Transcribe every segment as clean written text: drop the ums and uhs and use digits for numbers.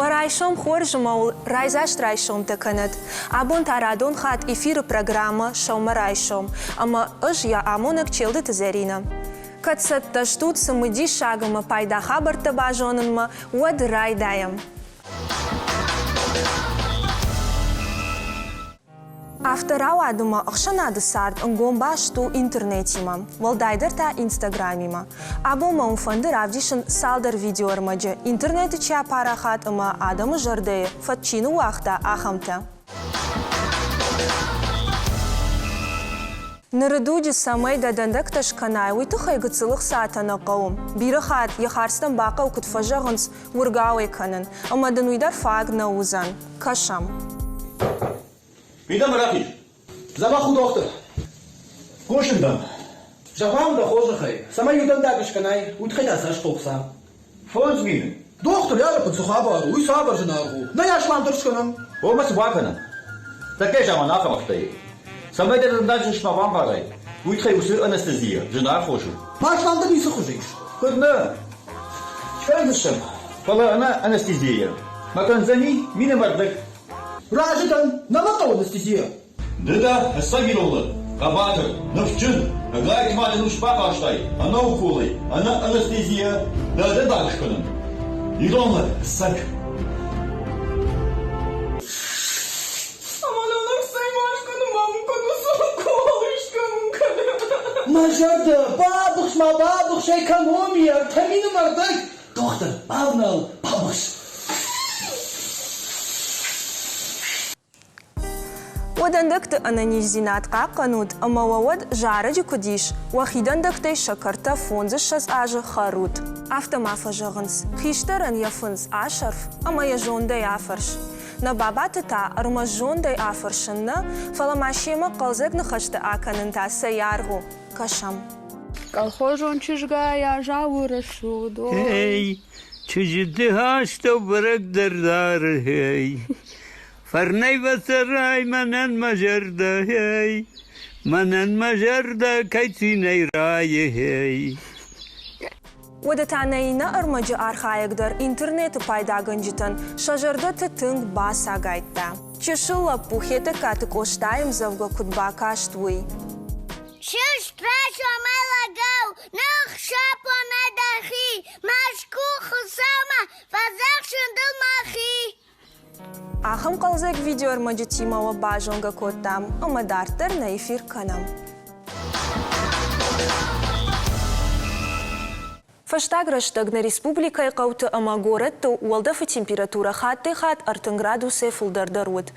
Уӕ райсом хорз ӕмӕ уыл райдзаст райсомтӕ кӕнӕд. Абон та радон хатт эфиры программӕ Сӕумӕрайсом ӕмӕ ӕз йӕ амонӕг Челдыты Зӕринӕ. Кӕд цӕттӕ стут цымыдисаг ӕмӕ пайда хабӕрттӕ базонынмӕ, уӕд райдайӕм. Афтӕ рауад ӕмӕ ӕхсӕнады цард ӕнгом баст у интернетимӕ, уӕлдайдӕр та Инстаграмимӕ. Абон мӕ уым фӕнды равдисын цалдӕр видеоӕрмӕджы, интернеты чи апарахат ӕмӕ адӕмы зӕрдӕйы фӕд чи ныууагъта, ахӕмтӕ. Ныры дуджы цӕмӕй дӕ дӕндӕгтӕ скӕнай, уый тыххӕй гыццыл ӕхцатӕ нӕ хъӕуы. Бирӕ хатт йӕ хӕрдзтӕм бахъӕуы, куыд фӕзӕгъынц, уыргауӕй кӕнын, ӕмӕ дын уый дӕр фаг нӕ уыдзӕн. Кӕсӕм. Мидӕмӕ рахиз. Дзӕбӕх у, дохтыр. Хъусын дӕм. Зӕгъӕм дӕ хорзӕхӕй, цӕмӕй иу дӕндаг скӕнай, уый тыххӕй та цас хъӕуы хца? 5000. Дохтыр, йӕ лӕппын цы хабар у, уый цавӕр зынаргъ у? Нӕ йӕ асламдӕр скӕнӕм. Омӕ цы бакӕнӕм? Тӕккӕ заман ахӕм ӕхтӕй. Цӕмӕй дӕ дӕндаджы зын ма бамбарай, уый тыххӕй уыцы анестезия зынаргъ хос у. Асламдӕр ницы хуызы ис. Куыд нӕ? Скӕндзыстӕм, фӕлӕ ӕнӕ анестезийӕ. Мӕ кӕндзӕни минӕвӕрдӕг. Разы дӕн, нӕ мӕ хъӕуы анестезия. Ды дӕ ӕцӕг ирон лӕг, хъӕбатыр, ныфсджын, ӕгайтма дӕ ныфс бахастай ӕнӕ уколӕй, ӕнӕ анестезийӕ дӕ дӕндаг скӕнын. Ирон лӕг, ӕцӕг. Мӕ зӕрдӕ, бабыхс ма, бабыхс, экономия, ӕртӕ мины мӕрдӕй! Дохтыр, бавнал, бабыхс! Уӕ дӕндӕгты ӕнӕниздзинад хъахъхъӕнут ӕмӕ уӕ уӕд зарӕджы куыд ис, уӕхи дӕндӕгтӕй сӕкӕртӕ фондзыссӕдз азы хӕрут. Афтӕ ма фӕзӕгъынц, хистӕрӕн йӕ фындз асӕрф ӕмӕ йӕ зондӕй афӕрс. Нӕ бабаты та ӕрмӕст зондӕй афӕрсын нӕ, фӕлӕ ма семӕ хъӕлдзӕг ныхӕстӕ акӕнын та цӕй аргъ у? Кӕсӕм. Колхозон чызгай Азауы рӕсугъд ой. Эй, чызджыты астӕу бӕрӕгдӕр дары, эй. Фӕрнӕй фӕцӕрай мӕнӕн мӕ зӕрдӕ, эй. Мӕнӕн мӕ зӕрдӕ кӕй цинӕй райы, эй. Уӕдӕ та нӕ иннӕ ӕрмӕджы архайӕг дӕр интернеты пайдагӕнджытӕн сӕ зӕрдӕты тынг бацагайдта. Чысыл лӕппу Хетӕгкаты Къостайы ӕмдзӕвгӕ куыд бакаст, уый. Сыст райсомӕй лӕгау, ныхсапонӕй дӕхи, Мӕскуы Хуыцаумӕ, фӕдзӕхсын дыл мӕхи. Ахӕм хъӕлдзӕг видеоӕрмӕджытимӕ уӕ базонгӕ кодтам ӕмӕ дарддӕр нӕ эфир кӕнӕм. Фӕстаг рӕстӕг нӕ республикӕйы хъӕуты ӕмӕ горӕтты уӕлдӕфы температурӕ хаттӕй-хатт 30 градусӕй фылдӕр дӕр уыд.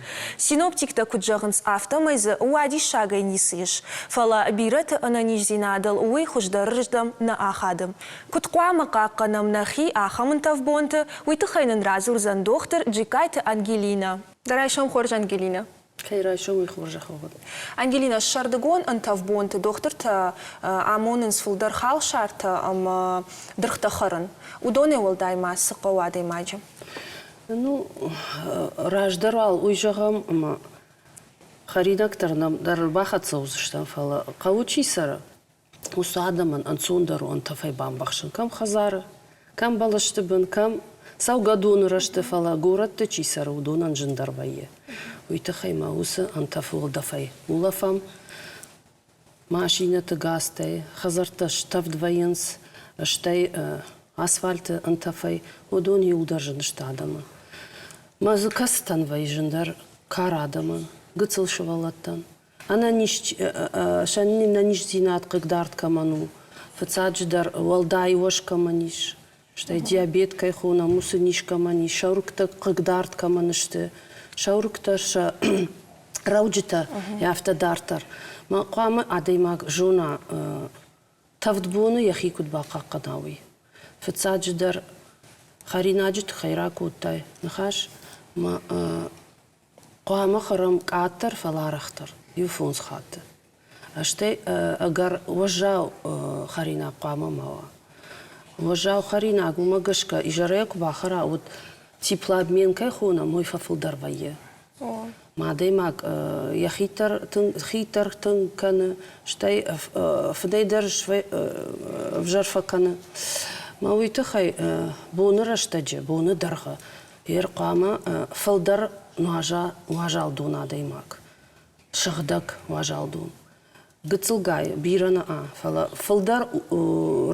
Синоптиктӕ куыд зӕгъынц, афтӕмӕй дзы уадиссагӕй ницы ис. Фӕлӕ бирӕты ӕнӕниздзинадыл уый хуыздӕрырдӕм нӕ ахады. Куыд хъуамӕ хъахъхъӕнӕм нӕхи ахӕм ӕнтӕф бонты, уый тыххӕй нын радзурдзӕн дохтыр Джиккайты Ангелинӕ. Дӕ райсом хорз, Ангелинӕ. Кӕй райсом, уый хорзӕх уӕд. Ангелинӕ, сӕрдыгон ӕнтӕф бонты дохтыртӕ амонынц фылдӕр халсартӕ ӕмӕ дыргътӕ хӕрын. Уыдонӕй уӕлдай ма цы хъӕуы адӕймаджы? Ну, раздӕр уал уый зӕгъӕм, ӕмӕ хӕринӕгтӕ нӕм дӕр ӕрбахӕццӕ уыдзыстӕм, фӕлӕ хъӕуы чи цӕры, уыцы адӕмӕн ӕнцондӕр у ӕнтӕфӕй бамбӕхсын кӕм хӕдзары, кӕм бӕлӕсты бын, кӕм цӕугӕдоны рӕзты, фӕлӕ горӕтты чи цӕры, уыдонӕн зындӕр вӕййы. Уый тыххӕй ма уыцы ӕнтӕф уӕлдӕфӕй улӕфӕм машинӕты газтӕй, хӕдзӕрттӕ стӕвд вӕййынц, стӕй асфальты ӕнтӕфӕй, уыдон иуылдӕр зын сты адӕмӕн. Мӕ дзы кӕцытӕн вӕййы зындӕр кар адӕмӕн, гыццыл сывӕллӕттӕн. Ӕнӕниздзинад хъыгдард кӕмӕн у, фыццаджыдӕр уӕлдай уӕз кӕмӕн ис, стӕй диабет кӕй хонӕм, уыцы низ кӕмӕн ис, сӕ рыгтӕ хъыгдард кӕмӕн сты, сӕ рыгтӕ сӕ рӕуджытӕ, афтӕ дарддӕр. Ма хъуамӕ адӕймаг зона, тӕвд боны йӕхи куыд бахъахъхъӕна, уый. Фыццаджыдӕр хӕринаджы тыххӕй ракодтай ныхас, ма Хъуамӕ хӕрӕм къаддӕр, фӕлӕ арӕхдӕр, иу-фондз хатты. Стӕй ӕгӕр уӕззау хӕринаг хъуамӕ ма уа. Уӕззау хӕринаг уымӕ гӕсгӕ изӕрӕй куы бахӕра, уӕд теплообмен кӕй хонӕм, уый фӕфылдӕр вӕййы. Мӕ адӕймаг йӕхи дӕр тынг, хи дӕр тынг кӕны, стӕй фыдӕй дӕр ӕвзӕр фӕкӕны. Мӕ уый тыххӕй боны рӕстӕджы, боны дӕргъы. Ер хъуамӕ фылдӕр нуаза уазал дон адӕймаг. Сыгъдӕг уазал дон. Гыццылгай, бирӕ нӕ, фӕлӕ фылдӕр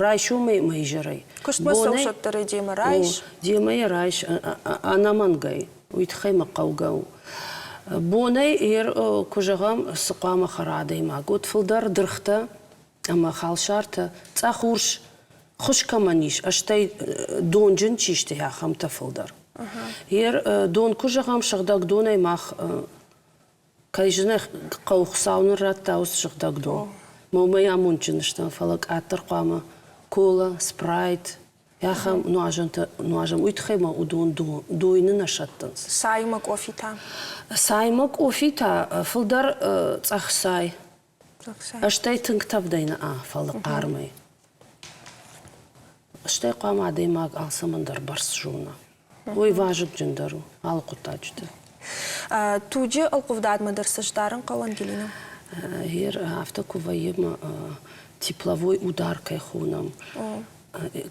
райсомӕй ӕмӕ изӕрӕй. Куыстмӕ цӕусӕддӕрӕй демӕ райс? Демӕ йӕ райс ӕнӕмӕнгӕй. Уый тыххӕй мӕ хъӕугӕ у. Бонӕй ер куы зӕгъӕм, цы хъуамӕ хӕра адӕймаг, уӕд фылдӕр дыргътӕ ӕмӕ халсартӕ, цъӕх урс хуыз кӕмӕн ис, стӕй донджын чи сты, ахӕмтӕ фылдӕр. Ер дон куы зӕгъӕм, сыгъдӕг донӕй мах кӕй зыны, хъӕуы Хуыцау нын радта уыцы сыгъдӕг дон. Мӕ уымӕй амондджын стӕм, фӕлӕ къаддӕр хъуамӕ кола, спрайт, ахӕм нуазӕнтӕ нуазӕм. Уый тыххӕй ма уыдон дойны нӕ сӕттынц. Цай ӕмӕ къофи та? Цай ӕмӕ къофи та фылдӕр цъӕх цай. Стӕй тынг тӕвдӕй нӕ, фӕлӕ хъармӕй. Стӕй хъуамӕ адӕймаг алцӕмӕн дӕр бӕрц зона. Уый вазыгджындӕр у алы хъуыддаджыты. Туджы ӕлхъывдадмӕ дӕр цы сдарын хъӕуы, Ангелина? Гъер афтӕ куы вӕййы ӕмӕ тепловой удар кӕй хонӕм,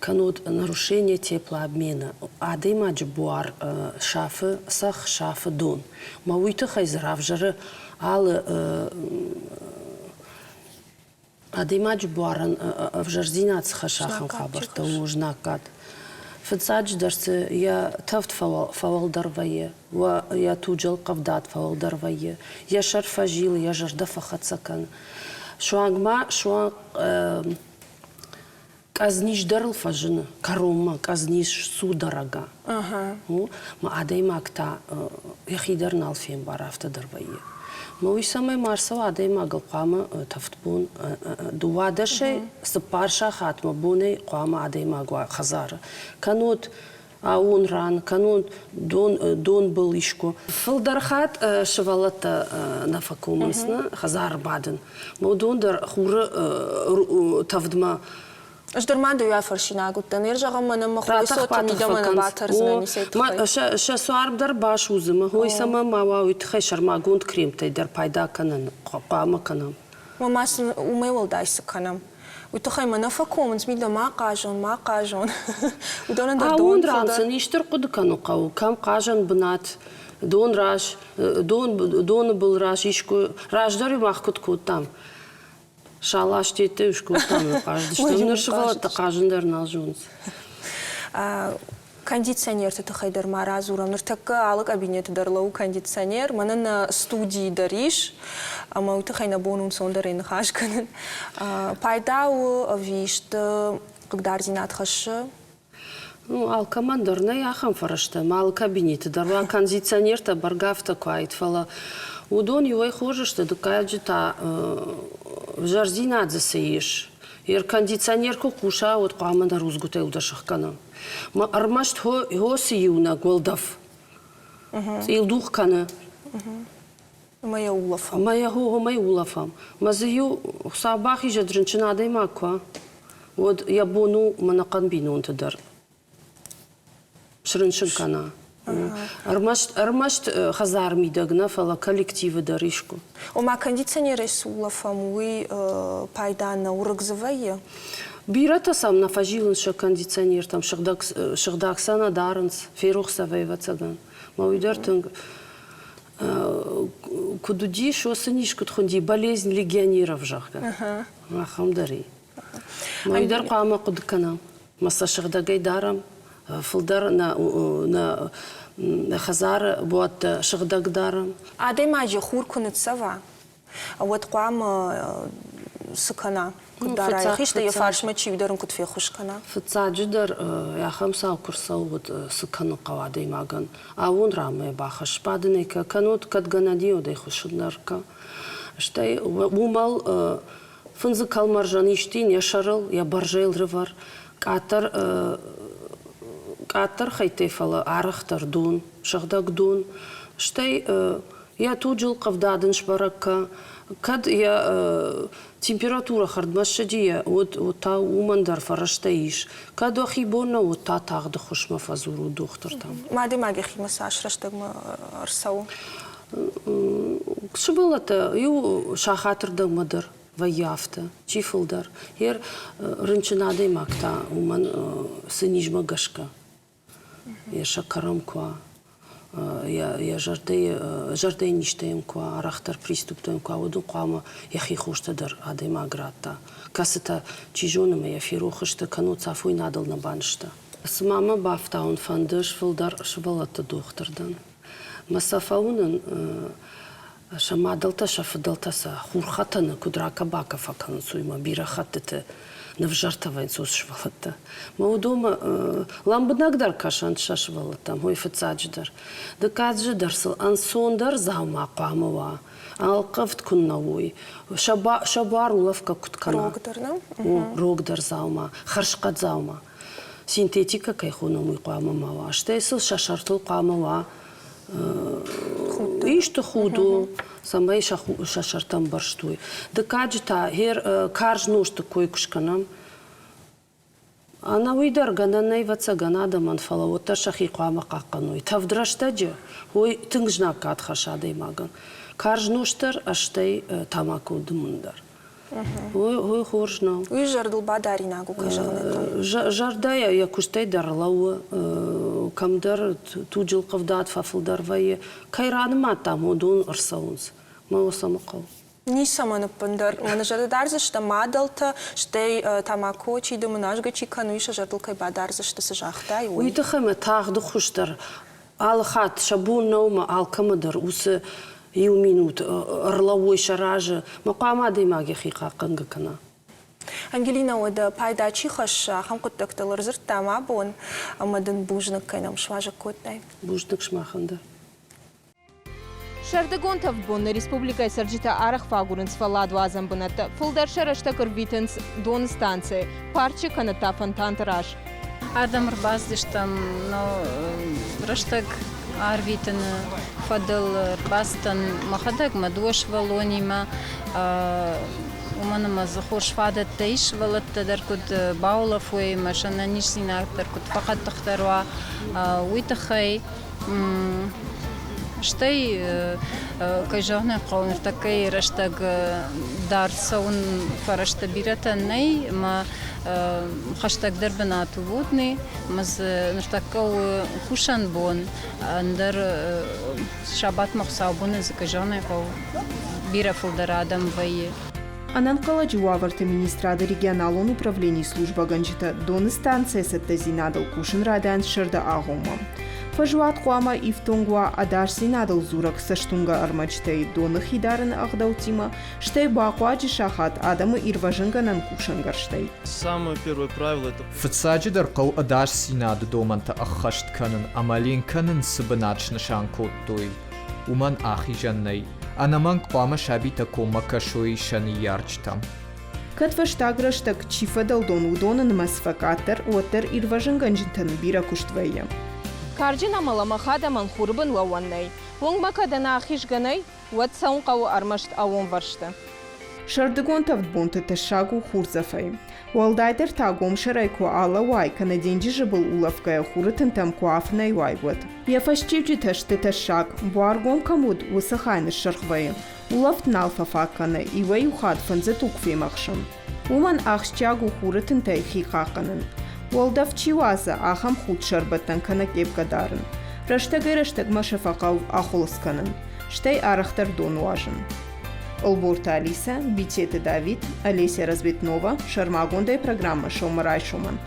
кӕннод нарушение теплообмена. Адӕймаджы буар сафы цӕхх, сафы дон. Мӕ уый тыххӕй дзы равзӕры алы адӕймаджы буарӕн ӕвзӕрдзинад цы хӕссы, ахӕм хабӕрттӕ у знаггад. Фыццаджыдӕр цы йӕ тӕвд фӕуӕлдӕр вӕййы, йӕ туджы ӕлхъывдад фӕуӕлдӕр вӕййы, йӕ сӕр фӕзилы, йӕ зӕрдӕ фӕхӕццӕ кӕны. Суанг ма суанг къӕдзниз дӕр ыл фӕзыны кӕронмӕ, къӕдзниз судорога. Мӕ адӕймаг та йӕхи дӕр нал фембары, афтӕ дӕр вӕййы. Мӕ уый цӕмӕй ма рцӕуа, адӕймагыл хъуамӕ тӕвдбон дыууадӕсӕй цыппар сахатмӕ бонӕй хъуамӕ адӕймаг уа хӕдзары. Кӕннод аууон ран, кӕннод дон, донбыл искуы. Фылдӕр хатт сывӕллӕттӕ нӕ фӕкомынц нӕ хӕдзары бадын. Уыдон дӕр хуры тӕвдмӕ Ӕз дӕр ма дӕуӕй фӕрсинаг уыдтӕн. Ер зӕгъӕм, мӕнӕн мӕ хойы цоты мидӕмӕ нӕ батӕрдзынӕн исӕй тыххӕй. Сӕ цуарм дӕр басудзы, мӕ хой цӕмӕ ма уа, уый тыххӕй сӕрмагонд кремтӕй дӕр пайда кӕнӕн хъуамӕ кӕнӕм. Ма сын уымӕй уӕлдай цы кӕнӕм? Уый тыххӕй мӕ нӕ фӕкомынц, мидӕ ма хъазон, ма хъазон. Уыдонӕн дӕр дон Ауон ран сын исты рхъуыды кӕнын хъӕуы, кӕм хъазӕн бынат, дон раз, дон, доны был раз искуы. Раздӕр-иу мах куыд кодтам? Шаластеттӕ скодтам хъаздысты. Ныр сывӕллӕттӕ хъазын дӕр нал зонынц. Кондиционерты тыххӕй дӕр ма радзурӕм. Ныртӕккӕ алы кабинеты дӕр лӕууы кондиционер. Мӕнӕ нӕ студийы дӕр ис, ӕмӕ уый тыххӕй нӕ бон у ӕнцондӕрӕй ныхас кӕнын. Пайда у ӕви исты хъыгдардзинад хӕссы? Ну, алкӕмӕн дӕр нӕй ахӕм фӕрӕзтӕ. Ӕмӕ алы кабинеты дӕр уа кондиционертӕ бӕргӕ афтӕ куы уаид, фӕлӕ уыдон иуӕй хорз сты, дыккаджы та ӕвзӕрдзинад дзы цы ис. Йе кондиционер куы куса, уӕд хъуамӕ нӕ рудзгуытӕ иудӕр кӕнӕм. Мӕ ӕрмӕст хосы иунӕг уӕлдӕф цъилдух кӕны. Ӕмӕ йӕ улӕфӕм. Ӕмӕ йӕ уымӕй улӕфӕм. Мӕ дзы иу Хуыцау бахизӕд рынчын адӕймаг куы уа, уӕд йӕ бон у мӕнӕхъӕн бинонты дӕр срынчын кӕна. Ӕрмӕст, ӕрмӕст хӕдзары мидӕг нӕ, фӕлӕ коллективы дӕр искуы. Ома кондиционерӕй цы улӕфӕм, уый пайда нӕу, рыг дзы вӕййы? Бирӕтӕ сӕм нӕ фӕзилынц сӕ кондиционертӕм, сыгъдӕг, сыгъдӕг сӕ нӕ дарынц, ферох сӕ вӕййы, ӕвӕццӕгӕн. Мӕ уый дӕр тынг куыд уыдис, уыцы низ куыд хуынди, болезнь легионеров, зӕгъгӕ. Ахӕм дӕр и. Уый дӕр хъуамӕ хъуыды кӕнӕм. Мӕ сӕ сыгъдӕгӕй дарӕм, фылдӕр нӕ, нӕ хӕдзары буӕттӕ сыгъдӕг дарӕм. Адӕймаджы хур куы ныццӕва, уӕд хъуамӕ цы кӕна? Куыд дара йӕхи, стӕй йӕ фарсмӕ чи уыдӕр ын куыд феххуыс кӕна? Фыццаджыдӕр ахӕм цау куы рцӕуы, уӕд цы кӕнын хъӕуы адӕймагӕн? Ауон рамӕ бахӕсс, бадын ӕй кӕ, кӕннод кӕд гӕнӕн и, уӕд ӕй хуыссын дӕр кӕ. Стӕй уымӕл фындзы кӕлмӕрзӕн истин йӕ сӕрыл, йӕ бӕрзӕйыл рывӕр, къаддӕр къаддӕр хӕйттӕй, фӕлӕ арӕхдӕр дон, сыгъдӕг дон. Стӕй йӕ туджы ӕлхъывдад ын сбӕрӕг кӕ. Кӕд йӕ температурӕ хӕрдмӕ ссыди, уӕд, уӕд та уымӕн дӕр фӕрӕзтӕ ис. Кӕд уӕхи бон нӕ, уӕд та тагъд ӕххуысмӕ фӕдзурут дохтыртӕм. Адӕймаг йӕхимӕ цас рӕстӕгмӕ ӕрцӕуы? Сывӕллӕттӕ иу сахатырдӕммӕ дӕр вӕййы афтӕ, чи фылдӕр. Йе рынчын адӕймаг та уымӕн цы низмӕ гӕсгӕ йӕ сӕкӕрӕм куы уа. Йӕ зӕрдӕйы зӕрдӕйы низтӕ йӕм куы уа, арӕхдӕр приступтӕ йӕм куы уа, уӕд ын хъуамӕ йӕхи хостӕ дӕр адӕймаг радта, кӕцытӕ, чи зоны, ӕмӕ йӕ ферох сты, кӕннод сӕ афойнадыл нӕ банызта. Цыма мӕ бафтауын фӕнды, ӕз фылдӕр сывӕллӕтты дохтыр дӕн. Мӕ сӕ фӕуынын, сӕ мадӕлтӕ, сӕ фыдӕлтӕ сӕ хурхӕтӕны куыд ракӕ-бакӕ фӕкӕнынц, уый мӕ бирӕ хӕттыты нывзӕртӕ вӕййынц уыцы сывӕллӕттӕ. Мӕ уыдонмӕ лӕмбынӕгдӕр кӕсӕнт сӕ сывӕллӕттӕм, уый фыццаджыдӕр. Дыккаджыдӕр сыл ӕнцондӕр дзаума хъуамӕ уа, ӕлхъывд куыннӕ уой, сӕ буар улӕфгӕ куыд кӕна. Рогдӕр, нӕ? О, рогдӕр дзаума, хӕрзхъӕд дзаума. Синтетикӕ кӕй хонӕм, уый хъуамӕ ма уа. Стӕй сыл сӕ сӕртыл хъуамӕ уа исты худ у, цӕмӕй сӕ сӕртӕ ӕмбӕрзт уой. Дыккаджы та гъер карз нозты кой куы скӕнӕм, ӕнӕуый дӕр гӕнӕн нӕй, ӕвӕццӕгӕн, адӕмӕн, фӕлӕ уӕддӕр сӕхи хъуамӕ хъахъхъӕной. Тӕвд рӕстӕджы уый тынг знаггад хӕссы адӕймагӕн. Карз нозт дӕр, стӕй тамако дымын дӕр. Уый хорз нӕу. Уый зӕрдыл бадаринаг у, кӕй зӕгъын ӕй хъӕуы. Зӕрдӕйӕ йӕ куыстӕй дӕр лӕууы, кӕмдӕр туджы ӕлхъывдад фӕфылдӕр вӕййы. Кӕй ранымадтам, уыдон ӕрцӕуынц. Мӕ цӕмӕ хъӕуы? Ницӕмӕн ӕппындӕр. Мӕнӕ зӕрдӕ дардзысты мадӕлтӕ, стӕй тамако чи дымы, назгӕ чи кӕны, уый сӕ зӕрдыл кӕй бадардзысты, цы загътай, уый. Уый тыххӕй мӕ тагъды хуыз дӕр алы хатт сӕ бон нӕу мӕ алкӕмӕ дӕр уыцы иу минут ӕрлӕууой сӕ разы, мӕ хъуамӕ адӕймаг йӕхи хъахъхъӕнгӕ кӕна. Ангелина, уӕдӕ пайда чи хӕссы, ахӕм хъуыддӕгтыл ӕрдзырдтам абон, ӕмӕ дын бузныг кӕй нӕм суазӕг кодтай. Бузныг сымахӕн дӕр. Сӕрдыгон тӕвд бон нӕ республикӕйы цӕрджытӕ арӕх фӕагурынц фӕлладуадзӕн бынӕттӕ. Фылдӕр сӕ рӕстӕг ӕрвитынц доны станцӕйы, парчы кӕнӕ та фонтанты раз. Ардӕм ӕрбацыдыстӕм рӕстӕг арвитыны фӕдыл. Ӕрбацыдтӕн мӕхӕдӕг мӕ дыууӕ сывӕллонимӕ, уымӕн ӕмӕ дзы хорз фадӕттӕ ис, сывӕллӕттӕ дӕр куыд баулӕфой ӕмӕ сӕ ӕнӕниздзинад дӕр куыд фӕхъӕддыхдӕр уа, уый тыххӕй. Стӕй, кӕй зӕгъын ӕй хъӕуы, ныртӕккӕйы рӕстӕг дард цӕуын фӕрӕзтӕ бирӕтӕн нӕй ӕмӕ хӕстӕгдӕр бынат у Водный ӕмӕ дзы ныртӕккӕ у кусӕн бон, ӕндӕр сабатмӕ хуыцаубоны дзы, кӕй зӕгъын ӕй хъӕуы, бирӕ фылдӕр адӕм вӕййы. Ӕнӕнхъӕлӕджы уавӕрты министрады регионалон управленийы службӕгӕнджытӕ доны станцӕйы цӕттӕдзинадыл кусын райдайынц сӕрды агъоммӕ. Фӕзуат хъуамӕ ифтонг уа ӕдасдзинадыл дзурӕг цӕстуынгӕ ӕрмӕджытӕй доны хидарыны ӕгъдӕуттимӕ, стӕй бахъуаджы сахат адӕмы ирвӕзынгӕнӕн кусӕнгӕрзтӕй. Самое первое правило это Фыццаджыдӕр хъӕуы ӕдасдзинады домӕнтӕ ӕххӕст кӕнын ӕмӕ ленк кӕнын цы бынат снысан кодтой, уымӕн ахизӕн нӕй. Ӕнӕмӕнг хъуамӕ сабитӕ коммӕ кӕсой сӕ ныййарджытӕм. Кӕд фӕстаг рӕстӕг чи фӕдӕлдон, уыдоны нымӕц фӕкъаддӕр, уӕддӕр ирвӕзынгӕнджытӕн бирӕ куыст вӕййы. Карджын ӕмӕ лӕмӕгъ адӕмӕн хуры бын лӕууӕн нӕй. Уынгмӕ кӕд ӕнӕ ахизгӕ нӕй, уӕд цӕуын хъӕуы ӕрмӕст аууонвӕрсты. Сӕрдыгон тӕвд бонты тӕссаг у хурдзӕфӕй. Уӕлдайдӕр та гомсӕрӕй куы алӕууай кӕнӕ денджызы был улӕфгӕйӕ хуры тынтӕм куы афынӕй уай, уӕд. Йӕ фӕстиуджытӕ сты тӕссаг, буаргом кӕм уыд, уыцы хай ныссырх вӕййы. Улӕфт нал фӕфаг кӕны, иуӕй-иу хатт фындзы туг фемӕхсы. Уымӕн ахсджиаг у хуры тынтӕй хи хъахъхъӕнын. Уӕлдӕф чи уадзы, ахӕм худ сӕрбӕттӕн кӕнӕ къепкӕ дарын. Рӕстӕгӕй-рӕстӕгмӕ сӕ фӕхъӕуы ахуылыдз кӕнын, стӕй арӕхдӕр дон нуазын. Ӕлборты Алисӕ, Битеты Давид, Олеся Разветнова, сӕрмагондӕй программӕ «Сӕумӕрайсомӕн».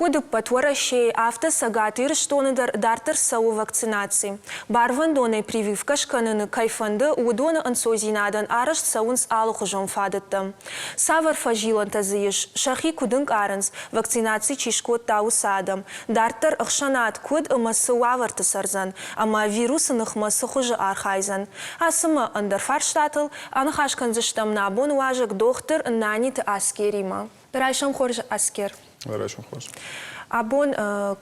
Куыд ӕппӕт Уӕрӕсейы, афтӕ Цӕгат Ирыстоны дӕр дарддӕр цӕуы вакцинаци. Барвӕндонӕй прививкӕ скӕныны кӕй фӕнды, уыдоны ӕнцойдзинадӕн арӕзт цӕуынц алыхуызон фадӕттӕ. Цавӕр фӕзилӕнтӕ дзы ис, сӕхи куыд ӕнкъарынц, вакцинаци чи скодта, уыцы адӕм, дарддӕр ӕхсӕнад куыд ӕмӕ цы уавӕрты цӕрдзӕн ӕмӕ вирусы ныхмӕ цы хуызы архайдзӕн? Ацы ӕмӕ ӕндӕр фарстатыл аныхас кӕндзыстӕм нӕ абоны уазӕг дохтыр Наниты Аскеримӕ. Райсом хорз, Аскер. Райсом хорз. Абон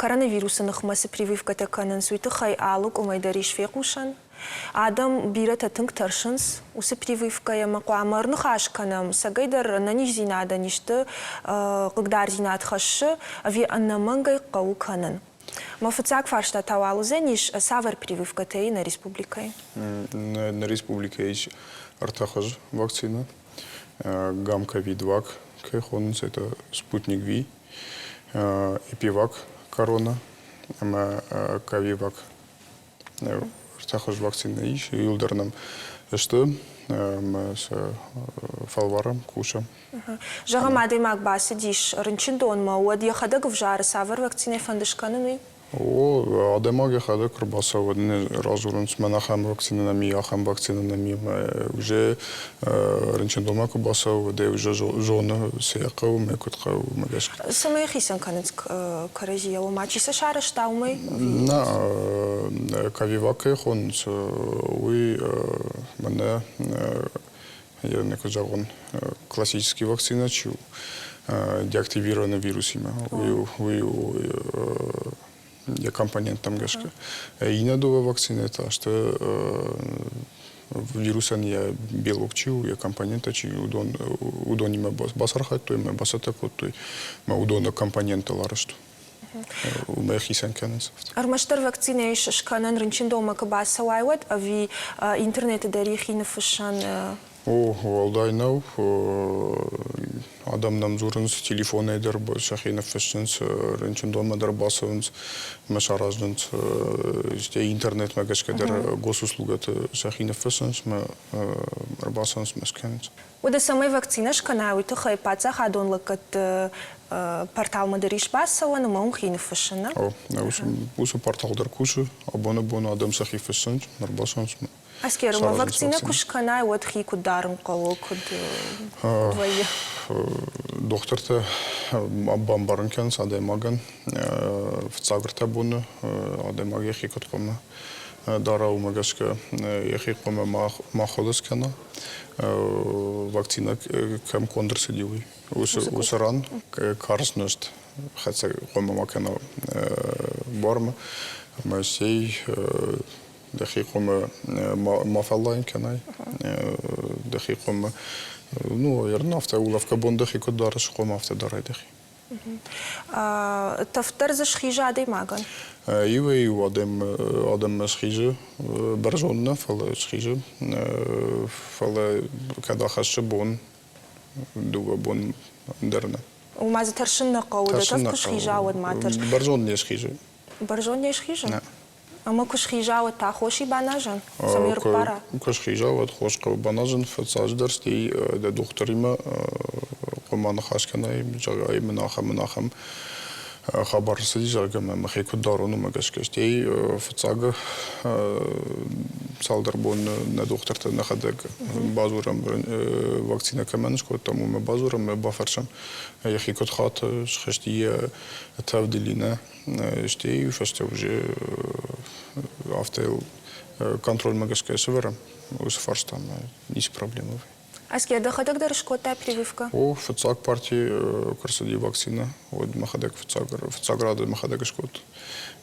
коронавирусы ныхмӕ цы прививкӕтӕ кӕнынц, уый тыххӕй алы къуымӕй дӕр ис фехъусӕн. Адӕм бирӕтӕ тынг тӕрсынц уыцы прививкӕйӕ ӕмӕ хъуамӕ ӕрныхас кӕнӕм, цӕгӕйдӕр ӕнӕниздзинадӕн исты хъыгдардзинад хӕссы ӕви ӕнӕмӕнгӕй хъӕуы кӕнын. Мӕ фыццаг фарста та уал уыдзӕнис, цавӕр прививкӕтӕ и нӕ республикӕйы? Нӕ республикӕйы ис ӕртӕ хуыз вакцинӕ. Гам-ковид-вак кӕй хонынц, это Спутник Ви. Эпивак корона ӕмӕ Ковивак. Ӕртӕ хуыз вакцинӕ ис, иуылдӕр нӕм сты ӕмӕ сӕ фӕлварӕм, кусӕм. Зӕгъӕм, адӕймаг бацыдис рынчындонмӕ, уӕд йӕхӕдӕг ӕвзары, цавӕр вакцинӕ фӕнды скӕнын, уый? О, адӕймаг йӕхӕдӕг куы рбацӕуы, уӕд ын радзурынц, мӕн ахӕм вакцинӕ нӕм и, ахӕм вакцинӕ нӕм и. Уже рынчындонмӕ куы бацӕуы, уӕд ӕй уже зоны, цы йӕ хъӕуы, мӕ куыд хъӕуы, уымӕ гӕсгӕ. Цӕмӕй хицӕн кӕнынц кӕрӕдзийӕ, ома чи сӕ сарӕзта, уымӕй? Нӕ, Ковивак кӕй хонынц, уый мӕнӕ я куыд зӕгъон, классический вакцина чи у, деактивированный вирусимӕ, уый у йӕ компоненттӕм гӕсгӕ. Иннӕ дыууӕ вакцинӕ та сты вирусӕн йӕ белок чи у, йӕ компоненттӕ чи у, уыдон, уыдонимӕ бацархайдтой ӕмӕ бацӕттӕ кодтой, ӕмӕ уыдоны компоненттыл арӕзт. Уымӕй хицӕн кӕнынц. Ӕрмӕстдӕр вакцинӕ ис скӕнӕн рынчындонмӕ куы бацӕуай, уӕд ӕви интернеты дӕр йӕхи ныффыссӕн? О, уӕлдай нӕу. Адӕм нӕм дзурынц, телефонӕй дӕр сӕхи ныффыссынц, рынчындонмӕ дӕр бацӕуынц ӕмӕ саразынц. Стӕй интернетмӕ гӕсгӕ дӕр госуслугӕты сӕхи ныффыссынц ӕмӕ ӕрбацӕуынц ӕмӕ скӕнынц. Уӕдӕ цӕмӕй вакцинӕ скӕнай, уый тыххӕй паддзахадон лӕггӕдты порталмӕ дӕр ис бацӕуӕн ӕмӕ уым хи ныффыссын, нӕ? О, уыцы портал дӕр кусы. Абоны бон адӕм сӕхи фыссынц, ӕрбацӕуынц. Аскер, ӕмӕ вакцинӕ куы скӕнай, уӕд хи куыд дарын хъӕуы, куыд вӕййы? Дохтыртӕ бамбарын кӕнынц адӕймагӕн фыццаг ӕртӕ боны адӕймаг йӕхи куыд хъуамӕ дара, уымӕ гӕсгӕ йӕхи хъуамӕ ма хуылыдз кӕна. Вакцинӕ кӕм конд ӕрцыди, уый. Уыцы ран карз нызт хӕцӕг хъуамӕ ма кӕна буармӕ. Ӕмӕ стӕй дӕхи хъуамӕ ма фӕллайын кӕнай, дӕхи хъуамӕ, ну, афтӕ улӕфгӕ бон дӕхи куыд дарыс, хъуамӕ афтӕ дарай дӕхи. Тӕвддӕр дзы схизы адӕймагӕн? Иуӕй-иу адӕммӕ схизы, бӕрзонд нӕ, фӕлӕ схизы. Фӕлӕ кӕд ахӕссы бон, дыууӕ бон дӕр нӕ. Уымӕ дзы тӕрсын нӕ хъӕуы, дӕ тӕвд куы схиза, уӕд ма тӕрс. Бӕрзонд не схизы. Бӕрзонд не схизы? Нӕ. Ӕмӕ куы схиза, уӕд та хоси баназӕн, цӕмӕй ӕрбара? Куы схиза, уӕд хос хъӕуы баназын, фыццаджыдӕр стӕй дӕ дохтыримӕ хъуамӕ ныхас кӕнай, зӕгъай мын ахӕм, мын ахӕм хабар рцыди, зӕгъгӕ, мӕ мӕхи куыд дарон, уымӕ гӕсгӕ. Стӕй фыццаг цалдӕр боны нӕ дохтыртӕ нӕхӕдӕг бадзурӕм, вакцинӕ кӕмӕн скодтам, уымӕ бадзурӕм, бафӕрсӕм, йӕхи куыд хаты, схызти йӕ тӕвд или нӕ. Стӕй фӕстӕ уже афтӕ контрольмӕ гӕсгӕ сӕвӕрӕм уыцы фарстамӕ ницы проблемӕ вӕййы. Аскер, дӕхӕдӕг дӕр скодтай прививкӕ? О, фыццаг парти куы рцыди вакцинӕ, уӕд мӕхӕдӕг фыццаг, фыццаг рады мӕхӕдӕг скодтон.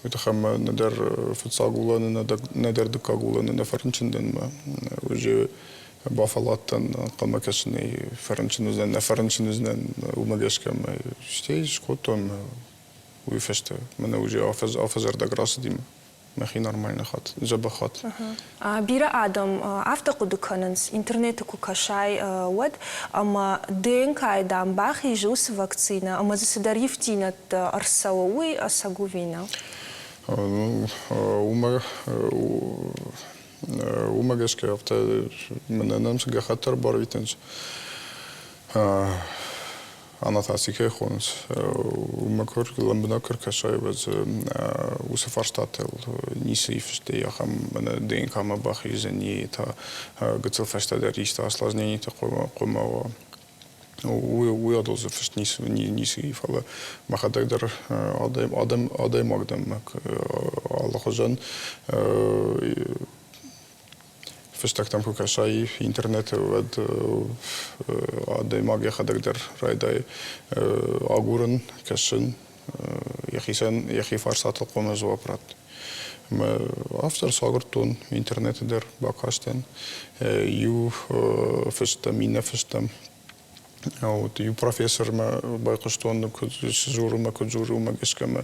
Уый тыххӕй мӕ нӕдӕр фыццаг улӕны, нӕдӕр дыккаг улӕны нӕ фӕрынчын дӕн мӕ уже бафӕлладтӕн ӕнхъӕлмӕ кӕсынӕй фӕрынчын уыдзынӕн, нӕ фӕрынчын уыдзынӕн, уымӕ гӕсгӕ мӕ стӕй скодтон мӕ уый фӕстӕ мӕнӕ уже афӕдзӕрдӕг рацыди мӕхи нормальный хатт, дзӕбӕх хатт. Бирӕ адӕм афтӕ хъуыды кӕнынц, интернеты куы кӕсай, уӕд, ӕмӕ ДНК-йы, дам, бахизы уыцы вакцинӕ ӕмӕ дзы цыдӕр ивддзинӕдтӕ ӕрцӕуы, уый ӕцӕг у ӕви нӕ? Уымӕ уымӕ гӕсгӕ афтӕ мӕнӕ нӕм цы гӕххӕтт ӕрбарвитынц, аннотаци кӕй хонынц, уымӕ куы лӕмбынӕг куы ркӕсай, уӕд дзы уыцы фарстатыл ницы ифстӕй ахӕм мӕнӕ ДНК-мӕ бахиздзӕни, та гыццыл фӕстӕдӕр исты осложненитӕ хъуамӕ уа. Уый адыл дзы фыст ницы, ницы и, фӕлӕ мӕхӕдӕг дӕр адӕймаг дӕн алыхуызӕн фыстӕгтӕм куы кӕсай интернеты, уӕд адӕймаг йӕхӕдӕг дӕр райдайы агурын, кӕсын, йӕхицӕн йӕхи фарстатыл хъуамӕ дзуапп ратт. Ӕмӕ афтӕ ӕрцагуырдтон интернеты дӕр бакастӕн. Иу фыстӕм, иннӕ фыстӕм. Вот иу профессормӕ байхъуыстон, куыд цы дзуры мӕ куыд дзуры, уымӕ гӕсгӕ мӕ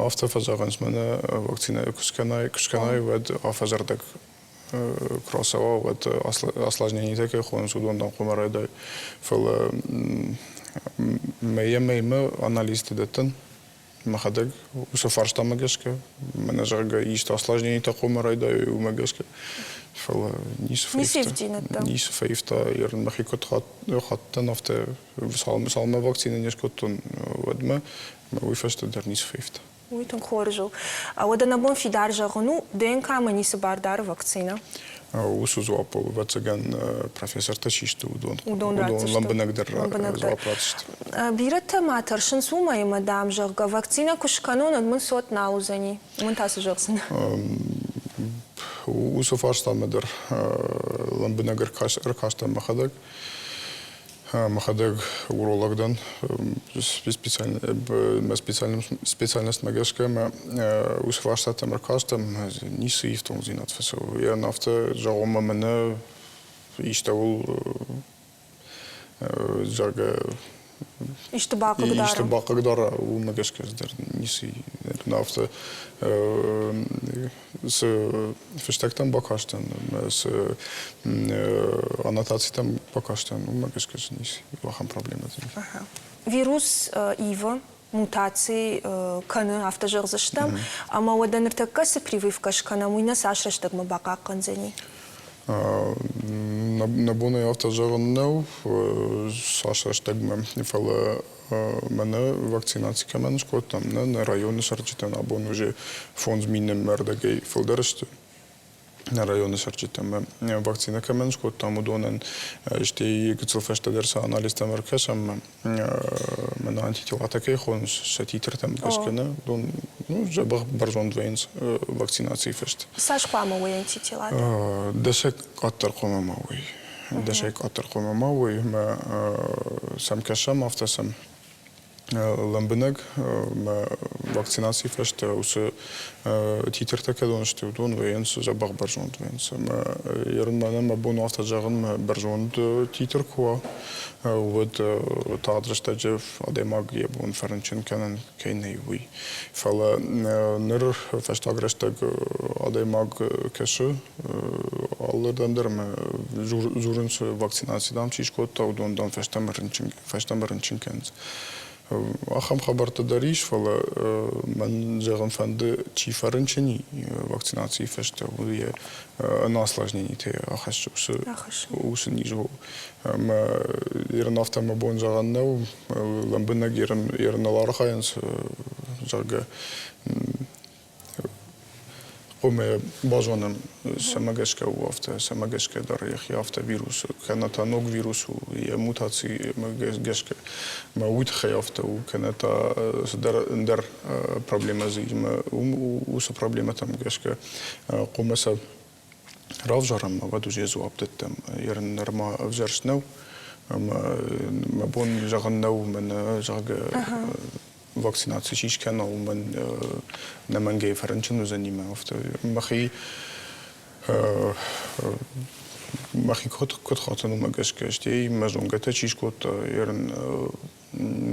афтӕ фӕзӕгъынц, мӕнӕ вакцинӕ куы скӕнай, куы скӕнай, уӕд афӕдзӕрдӕг куы рацӕуа, уӕд осложненитӕ кӕй хонынц, уыдон дӕм хъуамӕ райдай. Фӕлӕ Мӕйӕ мӕймӕ анализтӕ дӕттын мӕхӕдӕг уыцы фарстамӕ гӕсгӕ, мӕнӕ зӕгъгӕ, исты осложненитӕ хъуамӕ райдайой, уымӕ гӕсгӕ. Фӕлӕ ницы фӕивта. Ницы фӕивта. Ерын мӕхи куыд хаттӕн, афтӕ цалынмӕ вакцинӕ не скодтон, уӕдмӕ уый фӕстӕ дӕр ницы фӕивта. Уый тынг хорз у. Уӕдӕ нӕ бон фидар зӕгъын у, ДНК-мӕ ницы бар дары вакцинӕ? Уыцы дзуаппыл, ӕвӕццӕгӕн, профессортӕ чи сты, уыдон лӕмбынӕгдӕр дзуапп ратдзысты. Бирӕтӕ ма тӕрсынц уымӕй, ӕмӕ, дам, зӕгъгӕ, вакцинӕ куы скӕнон, уӕд мын цот нал уыдзӕни. Уымӕн та цы зӕгъдзынӕ? Уыцы фарстамӕ дӕр лӕмбынӕг ӕркастӕн мӕхӕдӕг. Мӕхӕдӕг уролог дӕн, мӕ специальностмӕ гӕсгӕ мӕ уыцы фарстатӕм ӕркастӕн, ницы ифтонгдзинад фӕцӕуы. Йӕ афтӕ зӕгъон мӕ мӕнӕ истӕуыл, зӕгъгӕ, исты бахъыгдара. Исты бахъыгдара, уымӕ гӕсгӕ дӕр ницы. Афтӕ цы фыстӕгтӕм бакастӕн, цы аннотацитӕм бакастӕн, уымӕ гӕсгӕ сын ис ахӕм проблемӕтӕ. Вирус ивы, мутаци кӕны, афтӕ зӕгъдзыстӕм. Ӕмӕ уӕдӕ ныртӕккӕ цы прививкӕ скӕнӕм, уый нӕ цас рӕстӕгмӕ бахъахъхъӕндзӕни? Нӕ бон ӕй афтӕ зӕгъын нӕу, цас рӕстӕгмӕ, фӕлӕ мӕнӕ вакцинаци кӕмӕн скодтам, нӕ нӕ районы цӕрджытӕн абон уже 5000 ӕрдӕгӕй фылдӕр сты нӕ районы цӕрджытӕ ӕмӕ вакцинӕ кӕмӕн скодтам, уыдонӕн, стӕй гыццыл фӕстӕдӕр сӕ анализтӕм ӕркӕсӕм, мӕнӕ антителатӕ кӕй хонынц, сӕ титртӕм гӕсгӕ нӕ, уыдон ну, дзӕбӕх бӕрзонд вӕййынц вакцинацийы фӕстӕ. Цас хъуамӕ уой антителатӕ? Дӕсӕг къаддӕр хъуамӕ ма уой. Дӕсӕй къаддӕр хъуамӕ ма уой, ӕмӕ сӕм кӕсӕм, афтӕ сӕм лӕмбынӕг мӕ вакцинацийы фӕстӕ уыцы титртӕ кӕдон сты, уыдон вӕййынц дзӕбӕх бӕрзонд вӕййынц. Ӕмӕ ерын мӕнӕн мӕ бон у афтӕ зӕгъын, мӕ бӕрзонд титр куы уа, уӕд тагъд рӕстӕджы адӕймаг йӕ бон фӕрынчын кӕнын кӕй нӕй, уый. Фӕлӕ ныр фӕстаг рӕстӕг адӕймаг кӕсы алырдӕм дӕр ӕмӕ дзурынц, вакцинаци, дам, чи скодта, уыдон, дам, фӕстӕмӕ рынчын кӕнынц. Ахӕм хабӕрттӕ дӕр ис, фӕлӕ мӕн зӕгъын фӕнды, чи фӕрынчын и вакцинацийы фӕстӕ, уый йӕ ӕнӕосложненитӕ ахӕссы уыцы низ. Ӕмӕ ерын афтӕ мӕ бон зӕгъӕн нӕу, лӕмбынӕг ерыныл архайынц, зӕгъгӕ, хъуамӕ базонӕм, цӕмӕ гӕсгӕ у афтӕ, цӕмӕ гӕсгӕ дӕр йӕхи афтӕ вирус, кӕнӕ та ног вирус у, йӕ мутацимӕ гӕсгӕ ӕмӕ уый тыххӕй афтӕ у, кӕнӕ та цыдӕр ӕндӕр проблемӕ дзы ис ӕмӕ уыцы проблемӕтӕм гӕсгӕ хъуамӕ сӕ равзарӕм ӕмӕ уӕд уже дзуапп дӕттӕм. Ерын нырма ӕвзӕрст нӕу ӕмӕ мӕ бон зӕгъын нӕу, мӕнӕ, зӕгъгӕ, вакцинаци чи скӕна, уымӕн нӕмӕнгӕй фӕрынчын уыдзӕни мӕ афтӕ. Мӕхи мӕхи куыд хатын, уымӕ гӕсгӕ, стӕй мӕ зонгӕтӕ чи скодта, ерын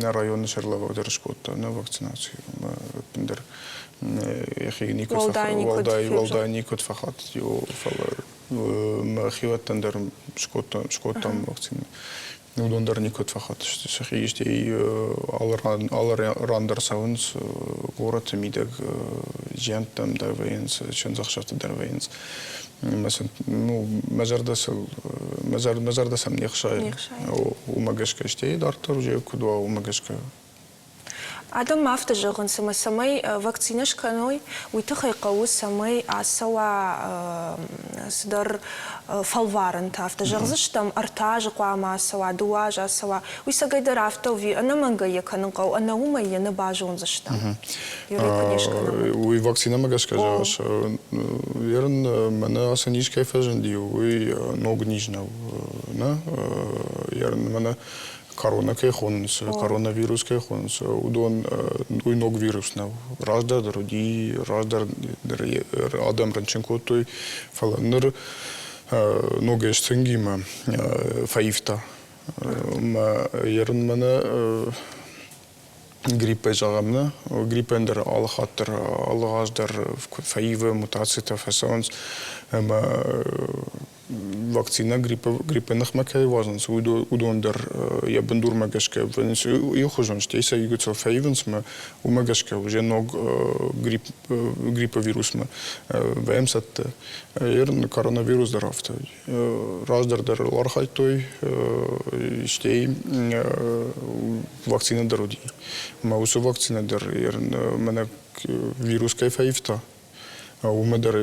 нӕ районы сӕргълӕууӕг дӕр скодта нӕ вакцинаци. Ӕппындӕр йӕхи никуыд уӕлдай никуыд фӕхатыди, фӕлӕ мӕ хиуӕттӕн дӕр скодтам вакцинӕ. Уыдон дӕр никуыд фӕхатысты сӕхи, стӕй алы ран дӕр цӕуынц горӕты мидӕг зиӕнттӕм дӕр вӕййынц, чындзӕхсӕвты дӕр вӕййынц. Ну, мӕ зӕрдӕ сыл, мӕ зӕрдӕ сӕм не хсайы. Уымӕ гӕсгӕ стӕй дарддӕр уже куыд уа, уымӕ гӕсгӕ. Адӕм ма афтӕ зӕгъынц, ӕмӕ цӕмӕй вакцинӕ скӕной, уый тыххӕй хъӕуы, цӕмӕй ацӕуа цыдӕр фӕлварӕнтӕ. Афтӕ зӕгъдзыстӕм, ӕртӕ азы хъуамӕ ацӕуа, дыууӕ азы ацӕуа. Уый цӕгӕйдӕр афтӕ ӕви ӕнӕмӕнгӕй йӕ кӕнын хъӕуы, ӕнӕ уымӕй йӕ нӕ базондзыстӕм. Уый вакцинӕмӕ гӕсгӕ зӕгъыс, ерын мӕнӕ ацы низ кӕй фӕзынди, уый ног низ нӕу. Нӕ, ерын мӕнӕ корона кӕй хонынц, коронавирус кӕй хонынц, уыдон уый ног вирус нӕу. Раздӕр дӕр уыди, раздӕр дӕр адӕм рынчын кодтой, фӕлӕ ныр ногӕй стынгимӕ фӕивта. Мӕ ерын мӕнӕ гриппӕй зӕгъӕм, нӕ? Гриппӕн дӕр алы хатт дӕр, алы аз дӕр фӕивы, мутацитӕ фӕцӕуынц ӕмӕ Вакцинӕ гриппы ныхмӕ кӕй уадзынц, уыдон дӕр йӕ бындурмӕ гӕсгӕ вӕййынц иухуызон, стӕй сӕ иугуыцыл фӕивынц ӕмӕ уымӕ гӕсгӕ уже ног гриппы вирусмӕ вӕййӕм цӕттӕ. Коронавирус дӕр афтӕ. Раздӕр дӕр ыл архайдтой, стӕй вакцинӕ дӕр уыди. Ӕмӕ уыцы вакцинӕ дӕр мӕнӕ вирус кӕй фӕивта, уымӕ дӕр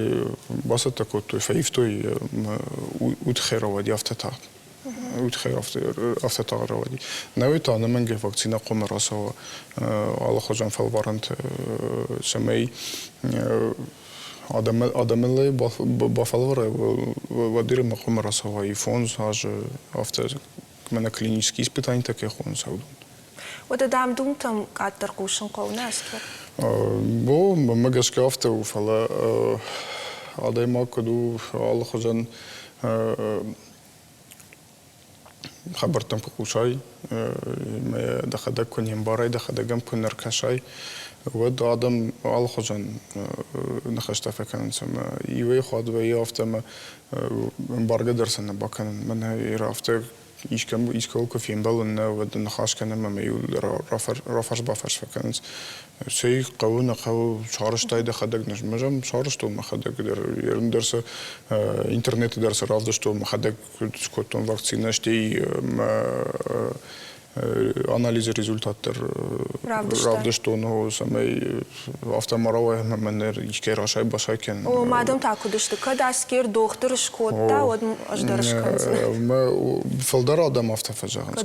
бацӕттӕ кодтой, фӕивтой удхӕй рауади афтӕ тагъд. Удхӕй афтӕ тагъд рауади. Науӕд та ӕнӕмӕнгӕй вакцинӕ хъуамӕ рацӕуа алыхуызон фӕлварӕнты, цӕмӕй адӕмыл ӕй бафӕлварай, уӕд ма хъуамӕ рацӕуа фондз азы афтӕ мӕнӕ клинические испытанитӕ кӕй хонынц, уыдон. Уӕдӕ дам-думтӕм къаддӕр хъусын хъӕуы, нӕ, Аскер? О, мӕнмӕ гӕсгӕ афтӕ у, фӕлӕ адӕймаг куыд у, алыхуызӕн хабӕрттӕм куы хъусай, ӕмӕ дӕхӕдӕг куы не мбарай, дӕхӕдӕг ӕм куы не ркӕсай, уӕд адӕм алыхуызӕн ныхӕстӕ фӕкӕнынц ӕмӕ иуӕй хатт вӕййы афтӕ, ӕмӕ ӕмбаргӕ дӕр сӕ нӕ бакӕнын. Мӕнӕ афтӕ искӕуыл куы фембӕлын, нӕ, уӕд ныхас кӕнӕм ӕмӕ-иу рафарс-бафарс фӕкӕнынц. Цӕй хъӕуы, нӕ хъӕуы, сарӕзтай дӕхӕдӕг, нӕ зӕгъӕм, сарӕзтон мӕхӕдӕг дӕр, ерын дӕр сӕ интернеты дӕр сӕ равдыстон, мӕхӕдӕг скодтон вакцинӕ, стӕй мӕ анализы результат дӕр равдыстон, цӕмӕй афтӕ ма рауайа ӕмӕ мӕ ныр искӕй расай-басай кӕн. О, адӕм та куыд сты? Кӕд Аскер дохтыр скодта, уӕд ӕз дӕр скӕндзынӕн. Фылдӕр адӕм афтӕ фӕзӕгъынц.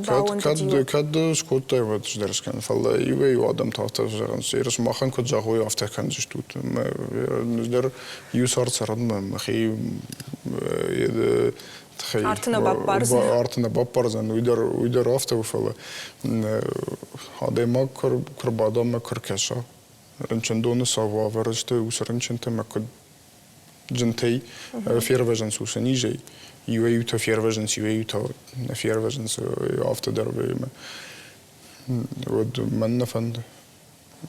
Кӕд скодтай, уӕд ӕз дӕр скӕн. Фӕлӕ иуӕй-иу адӕм та афтӕ фӕзӕгъынц, ерыс махӕн куыд зӕгъой, афтӕ кӕндзыстут. Ӕз дӕр иу цард цӕрынмӕ мӕхи тыххӕй арты нӕ баппардзӕн. Арты нӕ баппардзӕн, уый дӕр, уый дӕр афтӕ у, фӕлӕ адӕймаг куы рбада ӕмӕ куы ркӕса, рынчындоны цау уавӕры сты уыцы рынчынтӕ ӕмӕ куыд зынтӕй фервӕзынц уыцы низӕй. Иуӕй-иутӕ фервӕзынц, иуӕй-иутӕ нӕ фервӕзынц, афтӕ дӕр вӕййы. Уӕд мӕн нӕ фӕнды.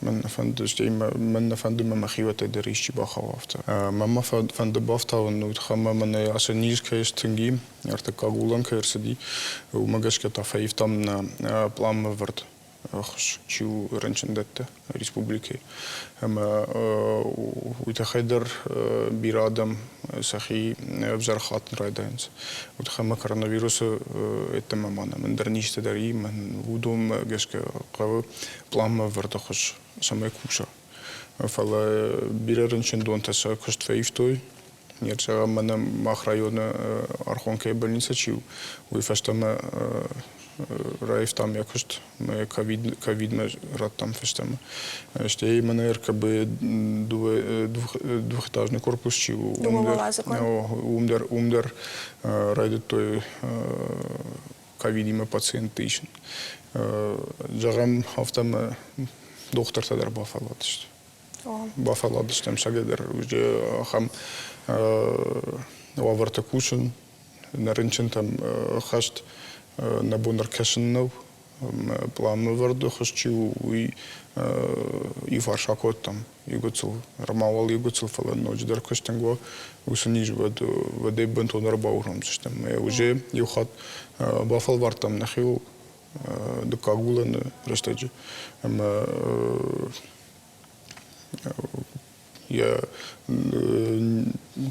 Мӕн нӕ фӕнды, стӕй мӕн нӕ фӕнды мӕ мӕхиуӕттӕй дӕр исчи бахауа афтӕ. Мӕн ма фӕнды бафтауын, уый тыххӕй ӕмӕ мӕнӕ ацы низ кӕй стынг и, ӕртыккаг улӕн кӕй ӕрцыди, уымӕ гӕсгӕ та фӕивтам нӕ пъланмӕ ӕвӕрд ӕххуыс, чи у рынчындӕттӕ республикӕйы. Ӕмӕ уый тыххӕй дӕр бирӕ адӕм сӕхи ӕвзӕр хатын райдайынц. Уый тыххӕй ӕмӕ коронавирусы йеддӕмӕ ма нӕм ӕндӕр низтӕ дӕр и, уыдонмӕ гӕсгӕ хъӕуы пъланмӕ ӕвӕрды хуыз, цӕмӕй куса. Фӕлӕ бирӕ рынчындонтӕ сӕ куыст фӕивтой. Не зӕгъӕм, мӕнӕ мах районы Архонкӕйы больницӕ чи у, уый фӕстӕмӕ раивтам йӕ куыст, ковидмӕ радтам фӕстӕмӕ. Стӕй мӕнӕ РКБ двухэтажный корпус чи у, уым дӕр райдыдтой ковидимӕ пациентты исын. Зӕгъӕм, афтӕ ӕмӕ дохтыртӕ дӕр бафӕлладысты. Бафӕлладыстӕм сӕгӕ дӕр ахӕм уавӕрты кусын, нӕ рынчынтӕм хӕст нӕ бон ӕркӕсын нӕу. Пъланмӕ вӕрд хуыз чи у, уый иуфарс акодтам. Иугуыцыл, ӕрмауал иугуыцыл, фӕлӕ ноджыдӕр куы стынг уа, уыцы низ уӕд уӕдӕй бынтон ӕрбауромдзыстӕм. Ӕмӕ уже иу хатт бафӕлвӕрдтам нӕхиуыл дыккаг улӕны рӕстӕджы ӕмӕ йӕ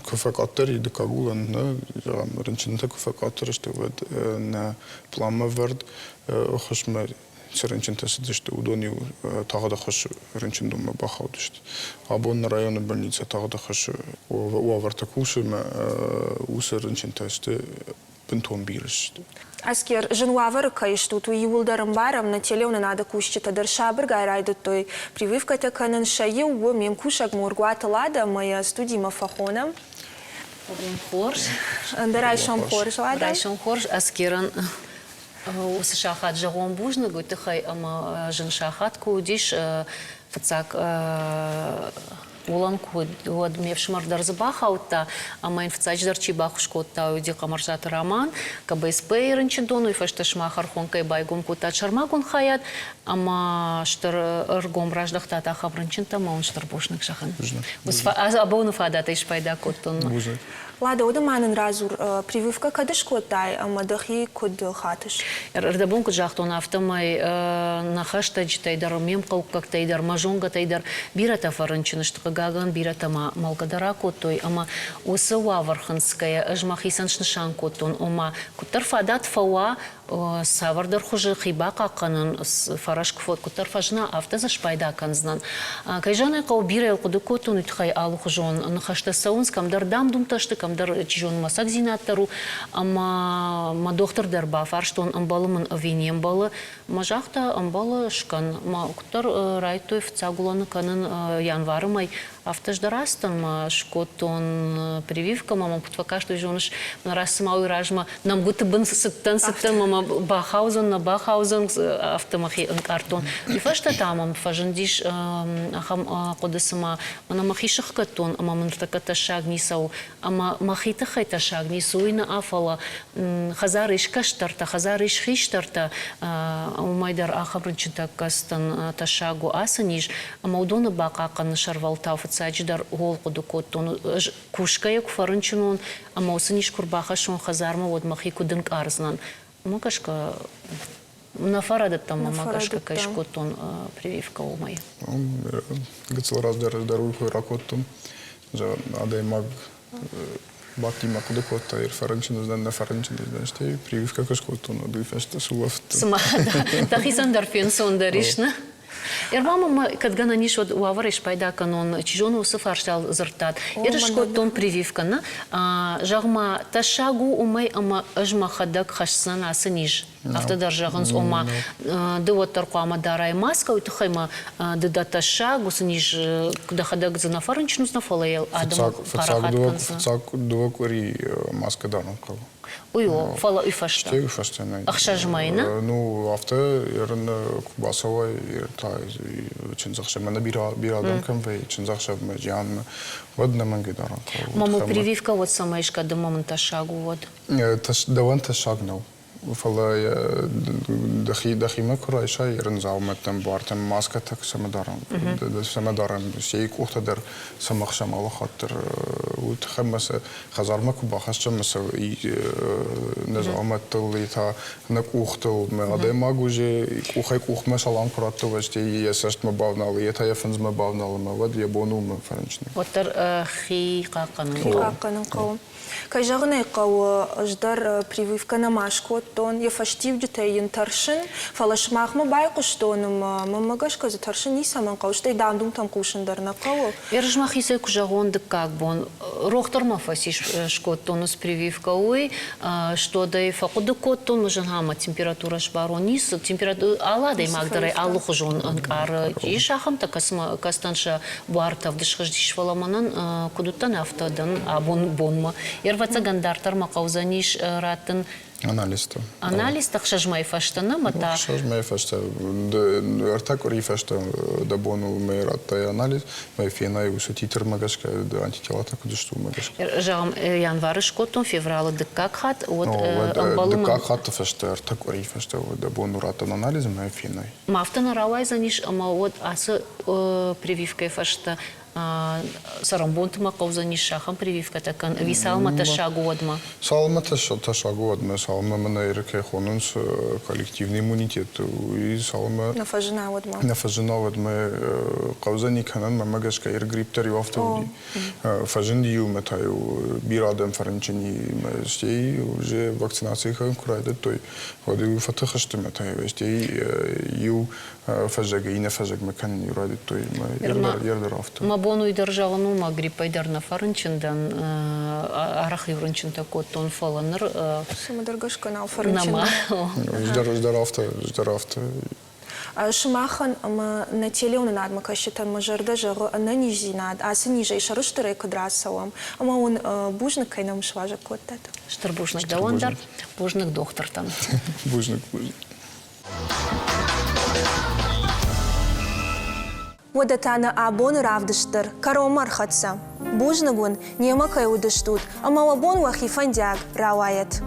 куы фӕкъаддӕр и дыккаг улӕн, нӕ, зӕгъӕм, рынчынтӕ куы фӕкъаддӕр сты, уӕд нӕ пъланмӕ вӕрд ӕххуысмӕ цы рынчынтӕ цыдысты, уыдон-иу тагъд ӕххуысы рынчындонмӕ бахаудысты. Абон нӕ районы больницӕ тагъд ӕххуысы уавӕртӕ кусы ӕмӕ уыцы рынчынтӕ сты бынтон бирӕ сты. Аскер, зын уавӕры кӕй стут, уый иууылдӕр ӕмбарӕм, нӕ телеуынынады кусджытӕ дӕр сабыргай райдыдтой прививкӕтӕ кӕнын. Сӕ иу у ме мкусӕг Моргуаты Лада ӕмӕ йӕ студимӕ фӕхонӕм. Хорз. Ӕндӕр райсом хорз, Лада. Райсом хорз, Аскерӕн уыцы сахат зӕгъон бузныг уый тыххӕй, ӕмӕ зын сахат куы уыдис, фыццаг уылӕн куы уыд, уӕд ме фсымӕр дӕр дзы бахаудта, ӕмӕ йын фыццаджыдӕр чи баххуыс кодта, уый уыди Хъӕмӕрзаты Роман, КБСП-йы рынчындон, уый фӕстӕ сымах Ӕрхонкӕйы байгом кодтат сӕрмагонд хайад, ӕмӕ стыр ӕргом раздӕхтат ахӕм рынчынтӕм, ӕмӕ уын стыр бузныг зӕгъын. Абоны фадатӕй спайда кодтон. Бузныг. Ладӕ, уӕдӕ ма нын радзур, прививкӕ кӕд скодтай ӕмӕ дӕхи куыд хатыс? Ӕрдӕбон куыд загътон, афтӕмӕй нӕ хӕстӕджытӕй дӕр, ме мхъӕуккӕгтӕй дӕр, мӕ зонгӕтӕй дӕр бирӕтӕ фӕрынчын сты, хъыгагӕн, бирӕтӕ ма мӕлгӕ дӕр акодтой. Ӕмӕ уыцы уавӕр хынцгӕйӕ ӕз мӕхицӕн снысан кодтон, ома, куыддӕр фадат фӕуа, цавӕрдӕр хуызы хи бахъахъхъӕнын фӕрӕз куыддӕр фӕзына, афтӕ дзы спайда кӕндзынӕн. Кӕй зӕгъын ӕй хъӕуы, бирӕ йыл хъуыды кодтон, уый тыххӕй алыхуызон ныхӕстӕ цӕуынц, кӕмдӕр дам-думтӕ сты, кӕмдӕр, чи зоны, мӕцӕгдзинад дӕр у. Ӕмӕ мӕ дохтыр дӕр бафарстон, ӕмбӕлы мын ӕви не мбӕлы. Мӕ загъта, ӕмбӕлы, скӕн. Мӕ куыддӕр райдыдтой фыццаг уылӕны кӕнын январы мӕй, Афтӕ ӕз дӕр ацыдтӕн мӕ скодтон прививкӕ, мӕ мӕм куыд фӕкаст, уый зоныс, мӕ раст цыма уый размӕ нӕмгуыты бын цыдтӕн, цыдтӕн, мӕ мӕ бахаудзӕн, нӕ бахаудзӕн, афтӕ мӕхи ӕнкъардтон. Уый фӕстӕ та мӕм фӕзындис ахӕм хъуыды, цыма мӕнӕ мӕхи сыхгӕдтон ӕмӕ мын ныртӕккӕ тӕссаг ницӕуы, ӕмӕ мӕхи тыххӕй тӕссаг ницы, уый нӕ, фӕлӕ хӕдзары ис кӕстӕртӕ, хӕдзары ис хистӕртӕ, уымӕй дӕр ахӕм рынчынтӕ кӕцытӕн тӕссаг у ацы низ, Ӕмӕ уыдоны бахъахъхъӕныны сӕрвӕлтау фыццаджыдӕр ууыл хъуыды кодтон, ӕз кусгӕйӕ куы фӕрынчын уон ӕмӕ уыцы низ куы рбахӕссон хӕдзармӕ, уӕд мӕхи куыд ӕнкъардзынӕн. Уымӕ гӕсгӕ нӕ фӕрӕдыдтӕн, мӕнмӕ гӕсгӕ кӕй скодтон прививкӕ, уымӕй. Гыццыл раздӕр дӕр уый кой ракодтон. Адӕймаг бадтимӕ хъуыды кодта, фӕрынчын уыдзӕн, нӕ фӕрынчын уыдзӕн, стӕй прививкӕ куы скодтон, уӕд уый фӕстӕ сулӕфыдтӕн. Цыма дӕхицӕн дӕр фенцондӕр ис, нӕ? Ӕрбамӕ мӕ кӕд гӕнӕн ис, уӕд уавӕрӕй спайда кӕнон, чи зоны, уыцы фарстайыл дзырдтат. Ерыс кодтон прививкӕ, нӕ? Зӕгъ-ма, тӕссаг у уымӕй, ӕмӕ ӕз мӕхӕдӕг хӕсдзынӕн ацы низ? Афтӕ дӕр зӕгъынц, ома, ды уӕддӕр хъуамӕ дарай маскӕ, уый тыххӕй ма ды дӕ тӕссаг, уыцы низ дӕхӕдӕг дзы нӕ фӕрынчын уыдзынӕ, фӕлӕ йӕ адӕмы парахат кӕндзынӕ. Фыццаг дыууӕ къуыри маскӕ дарын хъӕуы. Уый у, фӕлӕ уый фӕстӕ. Стӕй уый фӕстӕ нӕ. Ӕхсӕз мӕйы нӕ? Ну, афтӕ ерын куы бацӕуай, та чындзӕхсӕвмӕ нӕ бирӕ, бирӕ адӕм кӕм вӕййы, чындзӕхсӕвмӕ, зианмӕ, уӕд нӕмӕнгӕй дарын хъӕуы. Мамыл прививкӕ уӕд цӕмӕй скӕ, ды мӕм тӕссаг у уӕд? Дӕуӕн тӕссаг нӕу. Фӕлӕ дӕхи, дӕхимӕ куы райсай ерын дзаумӕттӕм, буартӕм маскӕтӕ цӕмӕ дарӕм, цӕмӕ дарӕм, сей къухтӕ дӕр цӕмӕ хсӕм алы хатт дӕр, уый тыххӕй ма сӕ хӕдзармӕ куы бахӕссӕм ӕмӕ сӕ нӕ дзаумӕттыл, та нӕ къухтыл, мӕ адӕймаг уже къухӕй къухмӕ салам куы радты, уӕд йӕ цӕстмӕ бавналы, йе та йӕ фындзмӕ бавналы, ӕмӕ уӕд йӕ бон у фӕрынчын. Уӕддӕр хи хъахъхъӕнын хъӕуы. Хи хъахъхъӕнын хъӕуы. Кӕй зӕгъын ӕй хъӕуы, ӕз дӕр прививкӕ нӕма скодтон, йӕ фӕстиуджытӕй йын тӕрсын, фӕлӕ сымахмӕ байхъуыстон ӕмӕ мӕнмӕ гӕсгӕ дзы тӕрсын ницӕмӕн хъӕуы, стӕй дам-думтӕм хъусын дӕр нӕ хъӕуы. Ерыс мӕхицӕй куы зӕгъон дыккаг бон, рох дӕр ма фӕцис, скодтон ус прививкӕ, уый, стодӕй фӕхъуыды кодтон, мӕ зӕгъын, ӕмӕ температурӕ сбарон, ницы, температурӕ, алы адӕймаг дӕр ӕй алыхуызон ӕнкъары, ис ахӕмтӕ, кӕцытӕн сӕ буар тӕвд схызтис, фӕлӕ мӕнӕн куыд уыдтӕн, афтӕ дӕн абон бонмӕ. Ӕрвӕццӕгӕн дарддӕр мӕ хъӕудзӕнис раттын Анализтӕ. Анализтӕ ӕхсӕз мӕйы фӕстӕ нӕ мӕ та? Ӕхсӕз мӕйы фӕстӕ. Ӕртӕ къуырийы фӕстӕ дӕ бон у мӕй радтай анализ, мӕй фенай уыцы титрмӕ гӕсгӕ антителатӕ куыд сты, уымӕ гӕсгӕ. Зӕгъӕм, январы скодтон, февралы дыккаг хатт, уӕд ӕмбӕлы Дыккаг хатты фӕстӕ, ӕртӕ къуырийы фӕстӕ дӕ бон у раттын анализ ӕмӕ фенай. Ма афтӕ нӕ рауайдзӕнис, ӕмӕ уӕд ацы прививкӕйы фӕстӕ цӕрӕнбонты ма хъӕудзӕнис ахӕм прививкӕтӕ кӕн, ӕви цалынмӕ тӕссаг у уӕдмӕ? Цалынмӕ тӕссаг у уӕдмӕ, цалынмӕ мӕнӕ Иры кӕй хонынц коллективный иммунитет, уый цалынмӕ нӕ фӕзына уӕдмӕ. Нӕ фӕзына уӕдмӕ хъӕудзӕни кӕнӕн, мӕнмӕ гӕсгӕ Ир грипп дӕр иу афтӕ уыди. Фӕзынди-иу ӕмӕ та-иу бирӕ адӕм фӕрынчын и, стӕй уже вакцинацийы кӕнын куы райдыдтой, уӕд-иу фӕтых сты ӕмӕ та-иу стӕй иу фӕззӕгӕй иннӕ фӕззӕгмӕ кӕнын-иу райдыдтой ӕмӕ афтӕ. Мӕ бон уый дӕр зӕгъын у, мӕ гриппӕй дӕр нӕ фӕрынчын дӕн, арӕх-иу рынчынтӕ кодтон, фӕлӕ ныр Цӕмӕдӕр гӕсгӕ нал фӕрынчын дӕн. Ӕз дӕр афтӕ, ӕз дӕр афтӕ. Сымахӕн ӕмӕ нӕ телеуынынадмӕ кӕсджытӕн мӕ зӕрдӕ зӕгъы ӕнӕниздзинад, ацы низӕй сӕрыстырӕй куыд рацӕуӕм, ӕмӕ уын бузныг кӕй нӕм суазӕг кодтат. Стыр бузныг дӕуӕн дӕр, бузныг дохтыртӕн. Бузныг, бузныг. Уӕдӕ та нӕ абоны равдыст дӕр кӕронмӕ ӕрхӕццӕ. Бузныг уын, немӕ кӕй уыдыстут, ӕмӕ уӕ бон уӕхи фӕндиаг рауайӕт.